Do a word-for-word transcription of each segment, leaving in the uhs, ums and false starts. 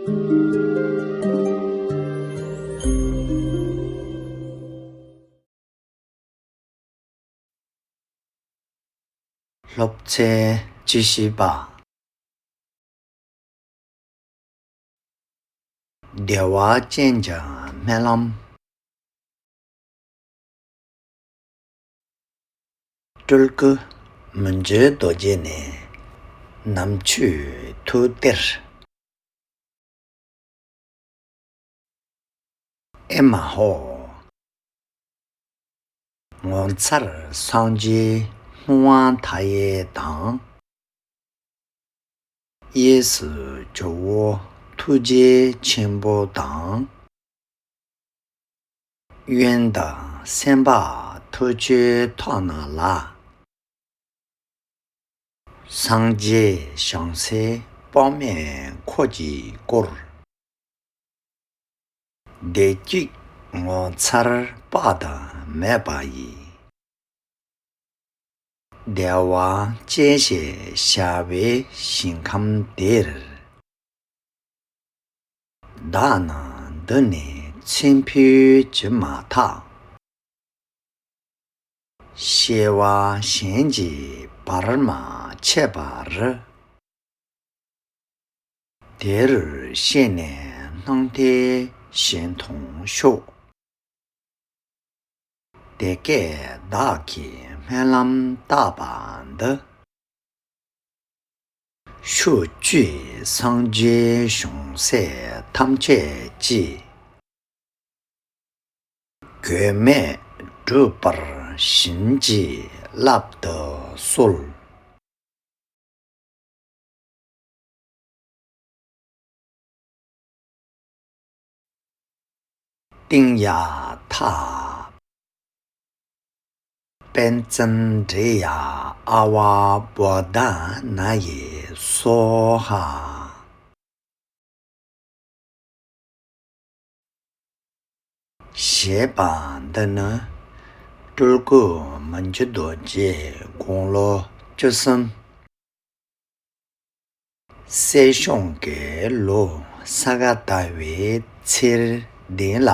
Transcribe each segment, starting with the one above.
སློབ་ཚན་བཅུ་བཞི་པ། བདེ་བ་ཅན་གྱི་སྨོན་ལམ། སྤྲུལ་སྐུ་མི་འགྱུར་རྡོ་རྗེ་ནས། ནམ་མཆོད་ཐུགས་གཏེར། ཨེ་མ་ཧོ། ངོ་མཚར་སངས་རྒྱས་སྣང་བ་མཐའ་ཡས་དང་། གཡས་སུ་ཇོ་བོ་ཐུགས་རྗེ་ཆེན་པོ་དང་། གཡོན་དུ་སེམས་དཔའ་ཐུགས་ཀྱི་ཐོག་ན་ལ། སངས་རྒྱས་བྱང་སེམས་དཔག་མེད་འཁོར་གྱིས་བསྐོར། བདེ་སྐྱིད་ངོ་མཚར་དཔག་ཏུ་མེད་པ་ཡི། བདེ་བ་ཅན་ཞེས་བྱ་བའི་ཞིང་ཁམས་དེར། བདག་ནི་འདི་ནས་ཚེ་འཕོས་གྱུར་མ་ཐག། སྐྱེ་བ་གཞན་གྱིས་བར་མ་ཆད་པར། དེ་རུ་གཤེགས་ནས་སྣང་མཐའི་ཞིང་མཐོང་ཤོག། དེ་སྐད་བདག་གིས་སྨོན་ལམ་བཏབ་པ་འདི། ཕྱོགས་བཅུའི་སངས་རྒྱས་བྱང་སེམས་ཐམས་ཅད་ཀྱིས། གེགས་མེད་འགྲུབ་པར་བྱིན་གྱིས་བརླབ་ཏུ་གསོལ། ཏདྱ་ཐཱ། པཉྩནྡྲི་ཡ་ཨ་ཝ་བོ་དྷ་ན་ཡེ་སྭཱ་ཧཱ། ཞེས་པ་འདི་ནི་སྤྲུལ་སྐུ་མི་འགྱུར་རྡོ་རྗེ་དགུང་ལོ་བཅུ་གསུམ། སྲིད་གཞུང་གི་ལོ་ས་ག་ཟླ་བའི་ཚེས་བདུན་ལ།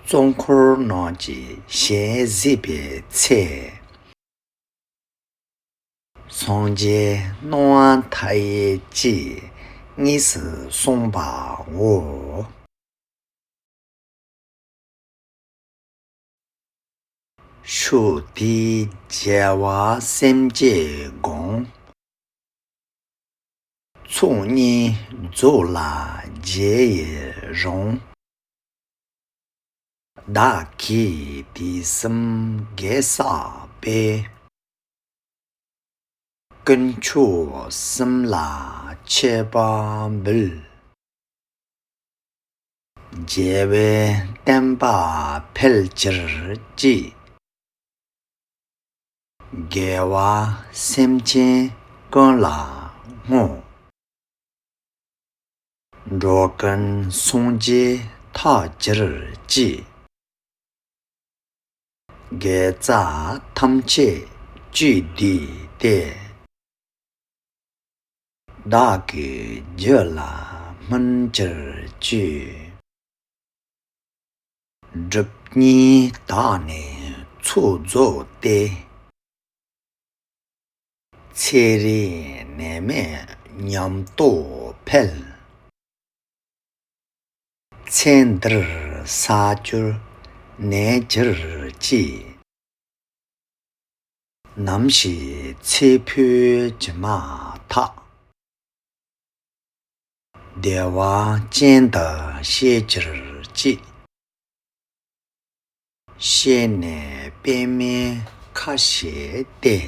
གཙོ་འཁོར་རྣམས་ཀྱི་ཞལ་གཟིགས་པའི་ཚེ། སངས་རྒྱས་སྣང་བ་མཐའ་ཡས་ཀྱིས་དངོས་སུ་གསུངས་པའོ། ཕྱོགས་དེའི་རྒྱལ་བ་སེམས་ཅན་དགོངས། ཚོགས་གཉིས་རྫོགས་ལ་རྗེས་ཡི་རང་། བདག་གིས་དུས་གསུམ་དགེ་བསགས་པའི། དཀོན་མཆོག་གསུམ་ལ་མཆོད་པ་འབུལ། རྒྱལ་བའི་བསྟན་པ་འཕེལ་གྱུར་ཅིག། དགེ་བ་སེམས་ཅན་ཀུན་ལ་བསྔོ། འགྲོ་ཀུན་སངས་རྒྱས་ཐོབ་གྱུར་ཅིག། དགེ་རྩ་ཐམས་ཅད་བཅུད་བསྡུས་ཏེ། བདག་གི་རྒྱུད་ལ་སྨིན་གྱུར་ཅིག། སྒྲིབ་གཉིས་དག་ནས་ཚོགས་རྫོགས་ཏེ། ཚེ་རིང་ནད་མེད་ཉམས་རྟོགས་འཕེལ། ཚེ་འདིར་ས་བཅུར་གནས་གྱུར་ཅིག། ནམ་ཞིག་ཚེ་འཕོས་གྱུར་མ་ཐག། བདེ་བ་ཅན་དུ་གཤེགས་གྱུར་ཅིག། གཤེགས་ནས་པདྨའི་ཁ་བཞེས་ཏེ།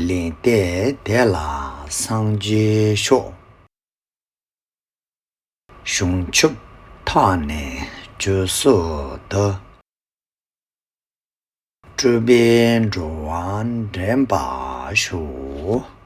ལན་ཏེ་དེ་ལ་སངས་རྒྱས་ཤོག། བྱང་ཆུབ་མཐའ་ནི་བཅུ་སོགས་དུ། སྤྲུལ་པས་འགྲོ་བ་འདྲེན་པར་ཤོག།